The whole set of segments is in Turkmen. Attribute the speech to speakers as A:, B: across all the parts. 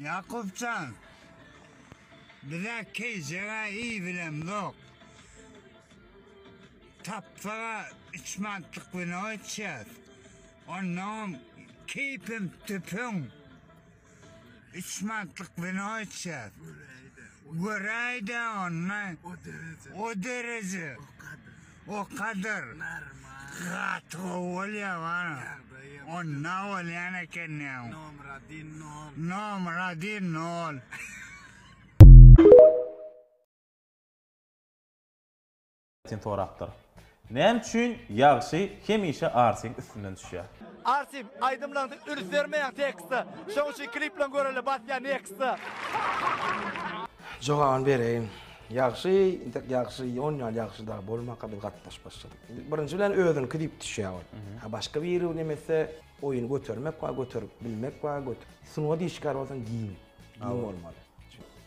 A: Ýakupjan, biz-ä keýjeg-ä iýibilemzok. Tapsak-a üç mantlyk wino içýäs. Onnoňam keýpem tüpeň. Üç mantlyk wino içýäs. Göräý-dä onda. O dereje. O kadyr. Gaty gowy bolýar bana. Onda bolýan eken diýýän.
B: Nomer odin nol.
A: Nomer odin nol.
C: Sen sorapdyr. Näme üçin ýagşy hemişe Arsiň üstünden düşýär?
B: Arsim, aýdymlaňda üns bermeýäň tekste, şoň üçin kliplaň göreli basýan nexta.
D: Jogabyny bereýin. Ýagşy, intek ýagşy, on ýaly ýagşy dagy bolmaka biz gatnaşyp başladyk. Birinji bilen özüniňki diýip düşýär ol. Ha başga biri neme etse, oýuny götermek bar, göterip bilmek bar, sungat işgäri bolsaň giň, giň bolmaly.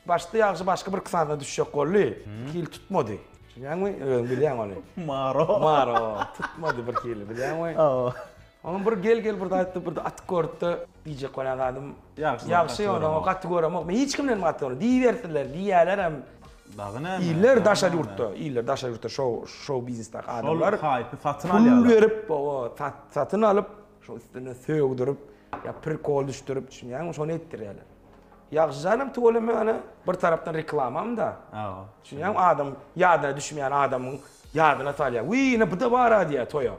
D: Başda ýagşy başga bir ksanda düşjek boldy. Hil tutmady. Düşünýäňmi? Özüň bilýäň ony.
C: Maro.
D: Maro. Tutmady bir hili bilýäňmi?
C: Hawa.
D: Onuň bir gel gel bir zat aýtdy, bir atyk görüpdi. Diýjek bolýan zadym
C: Ýagşy
D: ýagşy ony gaty göremok. Men hiç kimden gaty göremok. Diýibersinler, diýýärlerem.
C: Dagy näme?
D: Iller daşary ýurtda, iller daşary ýurtda şou şou biznesdäki adamlar.
C: Şol haýpy satyn alýarlar.
D: Pul berip, hawa, satyn alyp, şoň üstüne sögdürip, ýa prikol düşdürip, düşünýäňmi? Şony etdirýärler. Ýagşyjanam tüweleme ýöne bir tarapdan reklamam-da.
C: Hawa.
D: Düşünýäňmi? Adam ýadyna düşmeýän adamyň ýadyna salýar. Wiý, ine bu-da bar-a diýýär toýa.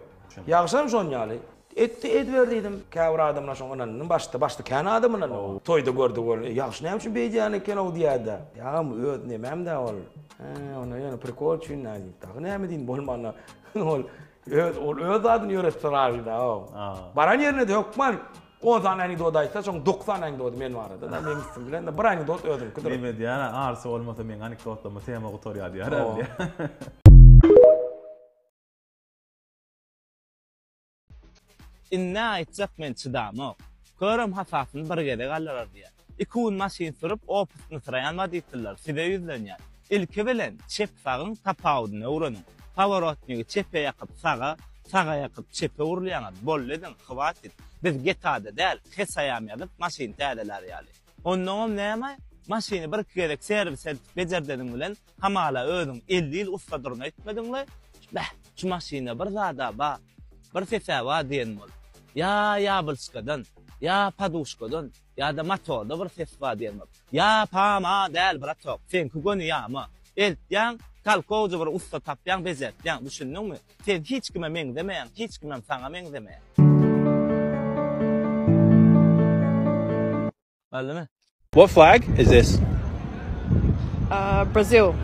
D: Ýagşam şon ýaly. Etdi, ediber diýdim. Käbir adamlar şoňa ynandy. Başda, başda kän adam ynandy. Toýda gördi gördi. Ýagşy näme üçin beýdýän eken-ow diýýär-de. Ýagam öz nemem-dä ol. Hä, onda ýöne prikol üçin-dä diýip. Dagy näme diýin bolmanda ol öz ol öz zadyny ýöretse razy-da-ow. Baran ýerine-de hökman On sany anekdot aýtsa, şoň 90 anekdody men barada-da, meň üstüm bilen-de bir anekdot özüňkidir.
C: Neme diýýär, arsy bolmasa meň anekdotlaryma tema gutarýar diýýär.
E: Indi aýtjak men çydamok. Körem hasasyny bir gezek aldyrar diýýär. Iki gün maşyn sürüp opytnysyraýan woditiller size ýüzlenýär. Ilki bilen çep-sagyň tapawudyny öwreniň. Paworotnigi çepe ýakyp saga, saga ýakyp çepe urulýaňyz. Boldy ediň, hwatit. Biz GTA-da däl, HSAM ýazyp maşyn täzelär ýaly. Onnoňam näme, maşyny birki gezek serwise eltip bejerdeniň bilen hamala özüň 50 ýyl ussadyryn öýtmediňle? Beh, şu maşynda bir zad-a ba, bir ses-ä ba diýen bolup. Ýa ýablçkadan, ýa poduşkadan, Ýa-da motorda bir ses bar diýen bolup. Ýa pama däl bratok, seňki göni ýama. Eltýäň, talkowja bir ussa tapýaň, bejertýäň, düşündiňmi? Sen hiç kime meňzemeýäň, hiç kimem saňa meňzemeýär. Boldumy?
F: What flag is this?
G: Uh, Brazil.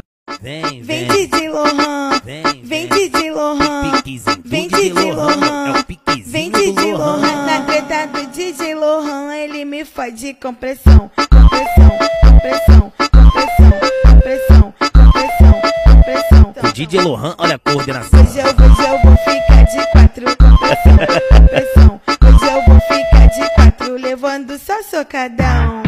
H: Vem, vem DJ Lohan, vem, vem DJ Lohan, vem DJ Lohan, vem DJ Lohan. Na treta do DJ Lohan, ele me fode com pressão, compressão, compressão, compressão, compressão, compressão, compressão.
I: O DJ Lohan, olha a coordenação.
H: Hoje eu, hoje eu vou ficar de quatro, compressão, compressão. Hoje eu vou ficar de quatro, levando só socadão.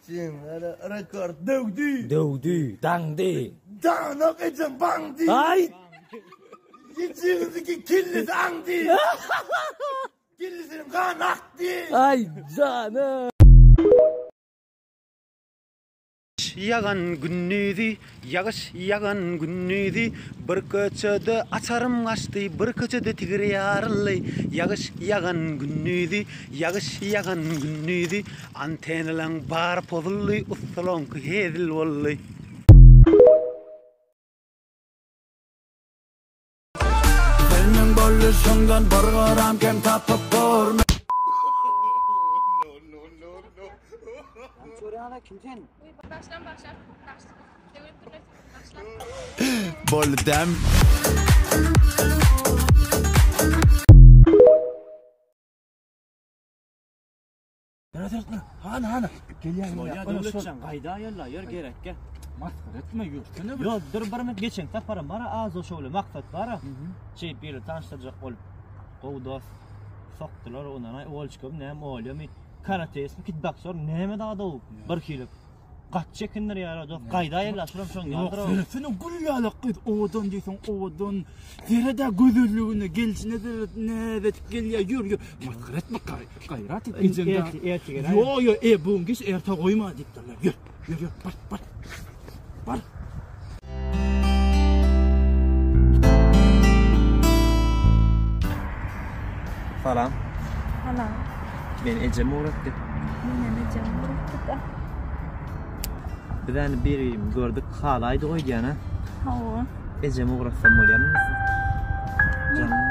B: Rekord döwdi.
I: Döwdi, daňdy.
B: Daňanok ejem baňdy.
I: Aý!
B: Ýigiňizdiki kellesi aňdy. Kellesiniň gany akdy.
I: Aý, jana!
J: Ýagan gündizi, ýagyş ýagan gündizi, Bir köçede açarym gaçdy, bir köçede tigir ýaryldy. Ýagyş ýagan gündizi, ýagyş ýagan gündizi, Antennalaň bary pozuldy, ussalaňky hezil boldy.
B: Seniň boluşyňdan bir gram kem tapyp bormy.
F: Boldy däm.
K: Hany hany. Gelýän. Bolýa Döwletjan gaýdaýaly ýör gerekge.
L: Masgara etme ýörsene bir.
K: Ýok dur bir minut geçen saparam bara az o şowly maksat bara. Şeýdip biri tanyşdyrjak bolup gowy dost sokdular ondan aý olçkamy näme olýamy karateistmi kitboksor näme zada o bir hili. Gaty çekindirýär-ä dost. Gaýdaýyl-la, şulam şoň
L: Ýok,
K: ýalydyr-ow.
L: seretsene gül ýalak gyz, owadan diýseň owadan. Sered-ä gözelligine, gelşine seret, näz edip gelýär, ýör, ýör. Masgara etme, gaý, gaýrat et ejeň da.
K: Erte, erte geläýin.
L: Ýok, ýok, e, bu gün giç, erte goýma diýipdirler. Ýör, ýör, ýör, bar, bar. Bar.
K: Salam.
G: Salam.
K: Meni ejem ugratdy.
G: Menem ejem ugratdy-da.
K: Biz indi bir-birimizi gördük, halaýdyk öýdýän-ä.
G: Hawa.
K: Ejemi ugratsam bolýarmy siz? Janym.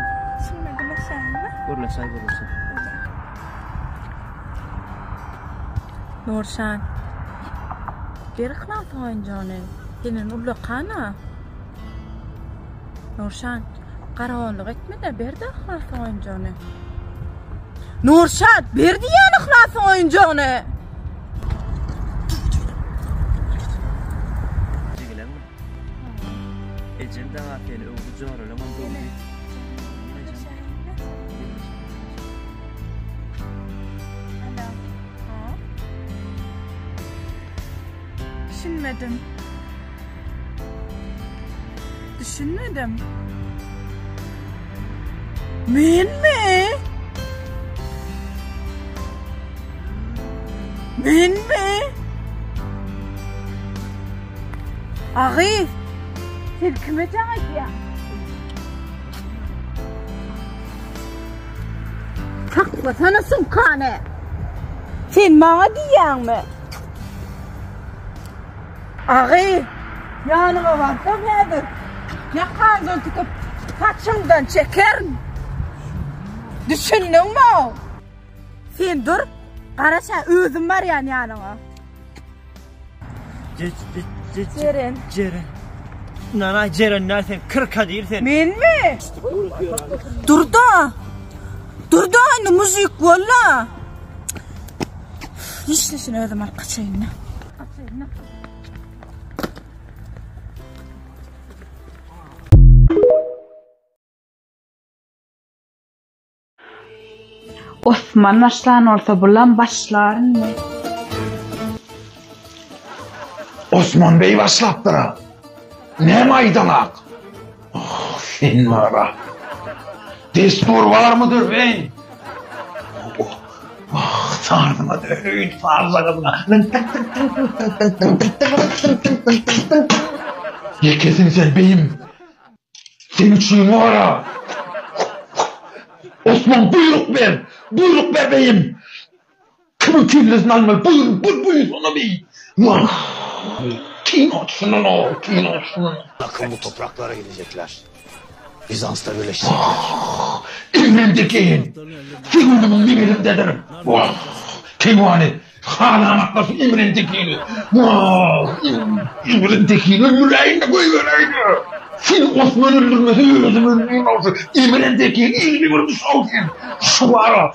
G: Şunda gürleşäýinmi?
K: Gürleşäý, gürleşäý.
G: Nurşan. Ber yhlasyň oýunjagyny. Senden ullakan-a. Nurşan, garagolluk etme-de, ber-de yhlasyň oýunjagyny. Nurşat, ber diýýän yhlasyň oýunjagyny.
K: Jigileňmi? Ejem daga seni öwdi, joralaňam öwdi.
G: Düşünmedim. Düşünmedim. Menmi? Menmi? Agyz, sen kime jaň edýäň? Saklasana sumkany. Sen maňa diýýäňmi? Agy, ýanyňa barsam häzir ýakaňdan tutup saçyňdan çekerin. Düşündiňmi? Sen dur, garaş-a özüm barýan ýanyňa. Jeren.
K: Jeren. Nana Jeren däl sen krokodil sen.
G: Menmi? Dur-da. Dur-da indi mujik bol-da. Işleşini özüm alyp gaçaýyn-da. Gaçaýyn-da.
M: Osman başlan bolsa bulam başlar indi.
N: Osman beý başlapdyr-a. Näme aýdaňak? Oh, sen bara. Destur barmydyr beý? Oh, oh, sardyňa döneýin, sarzagazyňa. Ýekesiň sen beýim. Seň üçin bara. Osman buýruk ber! Buýruk ber beýim! Kimiň kellesini almaly buýr, bur buýursana beý! Wah! Kino şundan-ow, kino şundan.
O: Yakın bu topraklara gelecekler. Bizans'la birleşecekler.
N: Wah! Emrindekin! Seň ölümiň meň elimdedir! Wah! Keýwany! Halamaklar şu Imrin Tekini. Wah! Imrin Tekini öldüräýin-de goýberäýin-de. Seni Osman öldürmese özüm öldürin ol şu Imrin Tekini ilini bir düşaw sen. Şu ara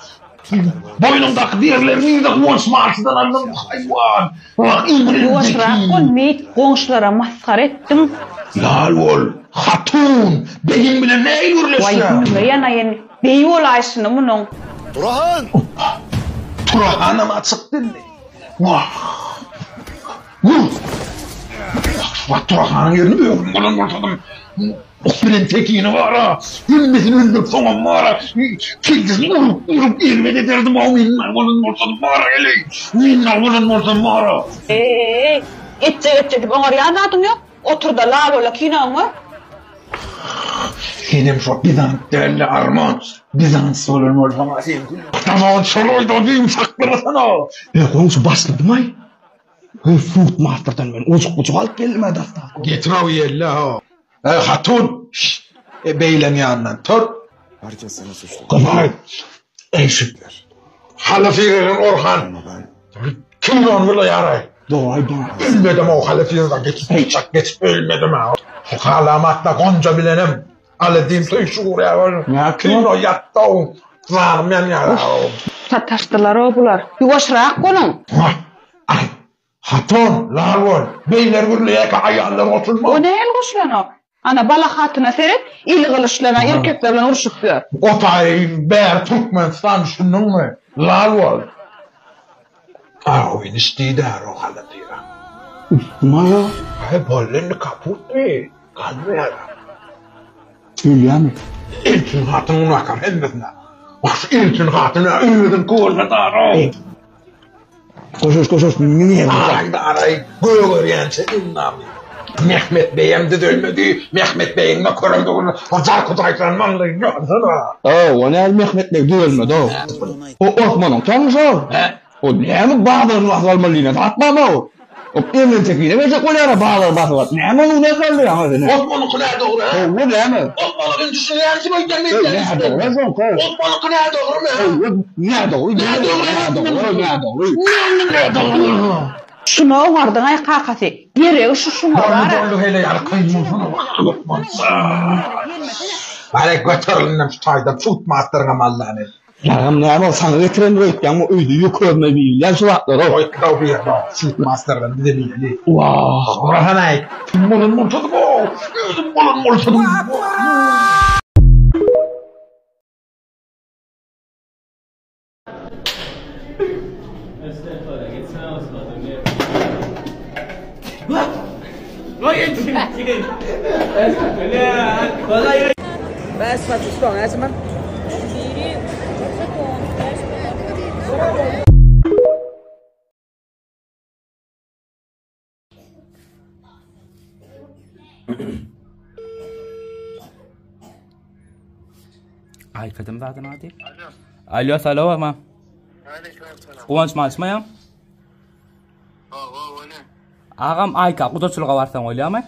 N: boýnuňdaky derleri nirde Guwanç Marşydan aldyň bu haýwan. Wah Imrin
M: Ýuwaşrak bol
N: Tekin.
M: meýit goňşulara masgara etdiň.
N: Lal bol, hatun, beýiň bilen nähili
M: Waý
N: gürleşýäň?
M: günüňe ýanaýyn beý bolaýşyny munuň.
O: Turahan!
N: Oppa! Turahanam açyk dilli. Wah! Wah! Wah, şu wagt Turahanyň ýerinde özüm bolan bolsadym, ok bilen tekini bar-a, hemmesini öldürip soňam bar-a, kellesini urup, urup erbet ederdim-ow men bolan bolsadym bar-a, heleý! Men bolan bolsam bar-a!
M: Eý, etjek etjek diýip oňarýan zadyň ýok. Oturda lal ola kinoňy gör.
N: Senem şo Bizans dälde arman. Bizans bolan bolsaň-a sen. Tamam şol diýim saklamasana. E goňşy başladymaý. E sud masterden men ojuk-bujuk alyp geldim-ä dostawka. Getir-ow ýelle-ow. E hatun, şşt, e beýleň ýanyndan tur.
P: Herkes seni suçladı.
N: Gyzaý, eşikler. Halasy gelen Orhan. Kim ony bulaýar-aý?
P: Dogaý dogaý.
N: Ölmedim o halasy geçip çak geçip ölmedim ha. Halamatda Gonja bilenem Aladin söýşi gurýar ol. Kim o ýatda o zanym ýanýar.
M: Sataşdylar-ow bular. Ýuwaşrak boluň.
N: Aý, hatun, lal bol. Beýler gürleýärkä aýallar goşulma.
M: O nähili goşulanok? Ana, Bala hatyna seret, eli gylyçlana erkekler bilen urşup ýör.
N: O taýy bäri Türkmenistan düşündiňmi? Lal bol. Aw iniş diýdär o halatyra. Üstüme ya. Ay boldy indi kaputmy? Galmaýar. Söýýämi? Elçin hatyn günäkär hemmesine. Wah şu Elçin hatyn özüniňki bolsa daraý. Koşuş koşuş niye? Ay daray gögerýänçe ynamy. Mehmet beýem düzelmedi. Mehmet beýiň de köremdigini Hoja Hudaýdan maňlaýyny ýarsana. O, o näme Mehmet beg düzelmedi o. O Osmanyň tanşy o. O näme bazaryny basyp almaly diýlen zat barmy o? O emrin tekine berjek bolýar-a bazary basyp alyp. Näme onuň näme galdy ýaňy özüne? Osmanyňky nädogry hä? Hawa näme? Osmanyňky düşünýän kim öýden meýdan. Nädogry şoňky. Osmanyňky nädogrymy hä? Hawa nädogry. Nädogry nädogry nädogry. Nädogry.
M: Şuna oňardyňaý kakasy. Geregi şu şuňa
N: bar. Boldy boldy hele ýaly kyn bolsun Bari göterilinem şu taýdan tutmastyryňam Allany. Ýagam näme ol saňa getirendir öýtýäňmi öýde ýük özüne diýilýän şu zatlar ow. Goý bu ýerde tutmastyryňam bize diýeli. Wah. Sorasanay kim bolan bolsadym ow özüm bolan bolsadym.
E: Aýkadym zadyny ady. Alo, salam ama. Guwanç maçma ýa? Agam Aýka gudaçylyga barsaň bolýarmy?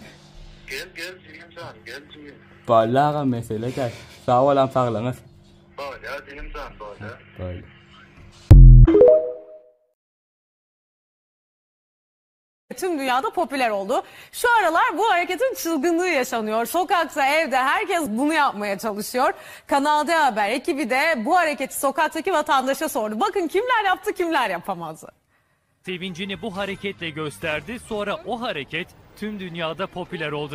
Q: Gel gel jigim jan, gel jigim.
E: Boldy agam mesele däl. Sag bolam saglygyňyz.
Q: Bolýar jigim jan, bolýar.
E: Boldy.
R: Tüm dünyada popüler oldu. Şu aralar bu hareketin çılgınlığı yaşanıyor. Sokakta, evde herkes bunu yapmaya çalışıyor. Kanal D Haber ekibi de bu hareketi sokaktaki vatandaşa sordu. Bakın kimler yaptı, kimler yapamazdı.
S: Sevincini bu hareketle gösterdi. Sonra o hareket tüm dünyada popüler oldu.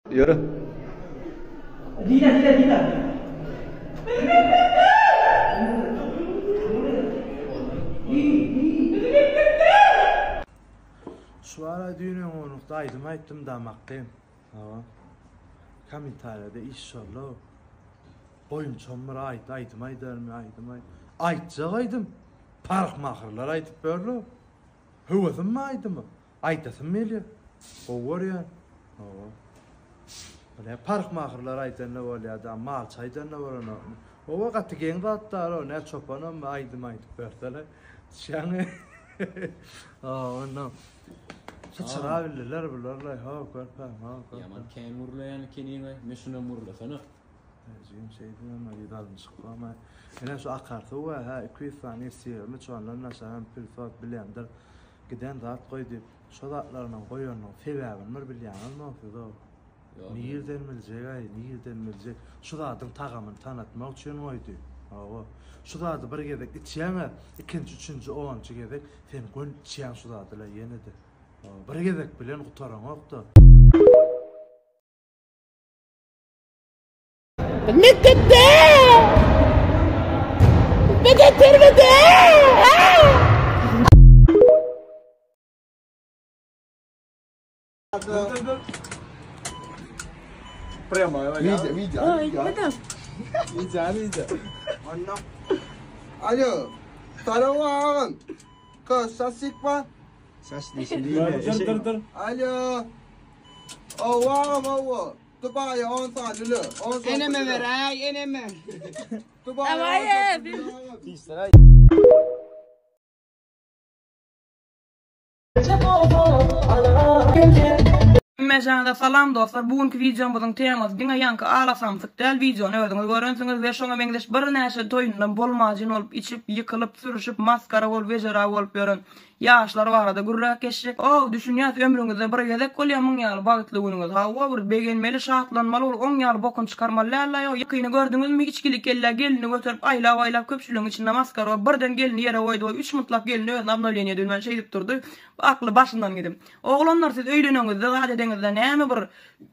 F: Ýöre.
T: Dile dile dile.
U: Şu ara düýn öňňunlukda aýdym aýtdym damakgyn. Hawa. Kommentariýada iş şolla. Goýunçam bir aýt, aýdym aýdarmy, aýdym aýt. Aýtjak aýdym. Parhmahyrlar aýdyp berlo. Höwesim bar aýdyma. Aýdasym gelýär. Gowy görýän. Hawa. Ine parhmahyrlar aýdanda bolýar da, malçy aýdanda bolanokmy? Hawa gaty geň zat dal o, nä çopanam aýdym aýdyp bersele. Düşýäňmi? Hawa, onda syçrabildiler bular-laý, hawa körpäm, hawa körpäm.
V: Ýaman kän gürleýän ekeniň-aý, men şunam gürlesene.
U: Jigim şeýdibem 160 gramma. Ine şu akar suw we hä 200 sany S23 ondan daşaram pilsot blender giden zat goý diýip şo zatlarynyň goýanynyň sebäbini bir bilýäňizmi siz o? Nirden biljek-aý, nirden biljek. Şu zadyň tagamyny tanatmak üçin goýdy. Hawa. Şu zady bir gezek içýäň-ä, ikinji, üçünji, onunjy gezek sen göni içýäň şu zady-la ýene-de. Hawa, bir gezek bilen gutaraňok-da.
H: Mekdepde! Bedenterbiýede!
P: Wideo, wideo, wideo. Wideo, wideo.
W: Alo. Salam agam. Ka şaşik bar.
F: Dur dur dur.
W: Alo. Owa agam owa. Dubaýa on sany lü. On sany.
H: Eneme beräý, eneme.
W: Dubaýa on sany.
X: Hemmäňize salam dostlar bu günki wideomyzyň temasy diňe ýaňky ala samsyk däl wideony özüňiz görensiňiz we şoňa meňzeş birnäçe toýundan bolmajyn bolup içip ýykylyp sürüşip masgara bolup wejera bolup ýören. Ýaşlar barada gürräk geçjek. Ow, düşünýäs, ömrüňizde bir gezek bolýa muň ýaly bagtly günüňiz. Hawa, bir begenmeli, şatlanmaly bolup, oň ýaly bokuny çykarmaly däl-laý. Ýakyny gördüňizmi, içgili kellä gelnini göterip aýlap-aýlap köpçüligiň içinde maskara bolup, birden gelni ýere goýdy we üç mintlap gelni özüne obnowleniýe edilmän şeýdip durdy. Akly başyndan gidip. Oglanlar siz öýleneňizde zat edeňizde näme bir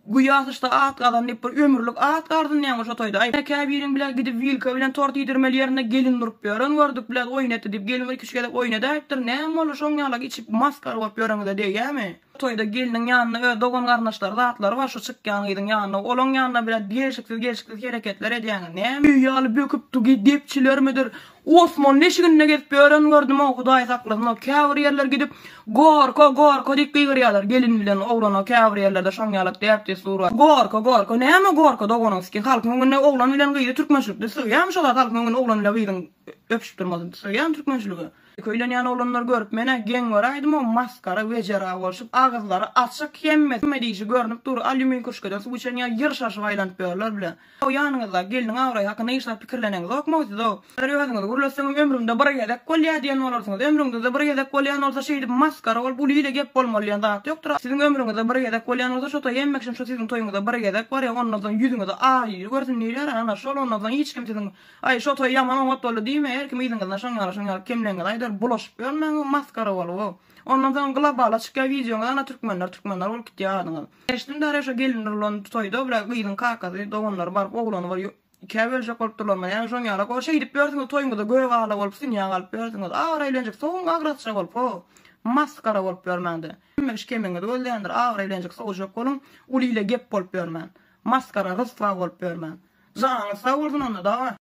X: Güýe asyşda at gazan diýip bir ömürlik at garzynýaňmy şo toýda. Aý käbiriň bile gidip wilka bilen tort iýdirmeli ýerinde gelin durup ýören gördük bilet oýun etdi diýip gelin bir iki üç gezek oýun edäýipdir näme boldy şoň ýalak içip maskara bolup ýöreňize degýämi. Toýda gelniň ýanynda öz dogan garyndaşlary zatlary bar şu çykýan gyzyň ýanynda olaň ýanynda bilet gelşiksiz gelşiksiz hereketler edýäňiz näme öý ýaly böküp dugi depçilermidir Osmanly eşiginde gezip ýören gördüm-ow, Hudaý saklasyn-ow, käbir ýerler gidip, Gorka, gorka diýip gygyrýarlar gelin bilen oglana, käbir ýerlerde şoň ýalak däp-dessur bar. Gorka, gorka, näme gorka doganyň sikin, halkyň öňünde oglan bilen gyzy türkmençilikde sygýarmy şo zat halkyň öňünde oglan bilen gyzyň öpüşip durmasy sygýarmy türkmençilige? Öýlenýän oglanlary görüp men-ä geň göräýdim-ow, masgara, wejera bolşup, agyzlary açyk, hemmesi hemme dişi görnüp dur, alýumin kürşgeden suw içen ýaly ýyrşaşyp aýlanyp ýörler bile. O ýanyňyzdaky gelniň abraýy hakynda hiç zat pikirleneňizokmy siz-ow? Häzir özüňizi gürletseňem ömrümde bir gezek bolýa diýen bolarsyňyz. Ömrüňizde bir gezek bolýan bolsa şeýdip masgara bolup uly ile gep bolmaly diýen zat ýokdur. Siziň ömrüňizde bir gezek bolýan bolsa şo toý hemme kişem şo siziň toýuňyza bir gezek barýa ondan soň ýüzüňizi aý ýüzi görsün diýilýär ana şol ondan soň hiç kim siziň aý şo toý ýaman oňat boldy diýmeýär her kim yzyňyzdan şoň ýaly şoň ýaly kemleňizi aýdar bulaşyp ýörmäň masgara bolup-ow. Ondan soň globala çykýar wideoňyz ana türkmenler türkmenler bolup gitýär adyňyz. Eşitdim däre şo gelin urlan toýda bile gyzyň kakasy doganlary baryp oglany bir ikä böljek bolup durlarmy näme şoň ýalak o şeýdip ýörsüňiz toýuňyzda gök ala bolup sünýä galyp ýörsüňiz abraý bilenjik sowuň agrasja bolup ho masgara bolup ýörmäňde hemme kişi kemiňizi gözleýändir abraý bilenjik sowujak boluň uly ile gep bolup ýörmän masgara ryswa bolup ýörmän janyňyz sag bolsun onda dawa.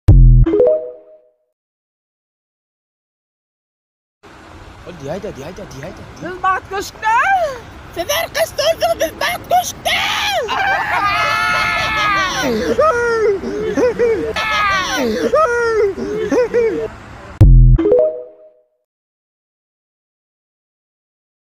F: Ol diýäýdä, diýäýdä, diýäýdä.
H: Biz bagt köşkde. Siz arkaçdasyňyz, biz bagt köşkde.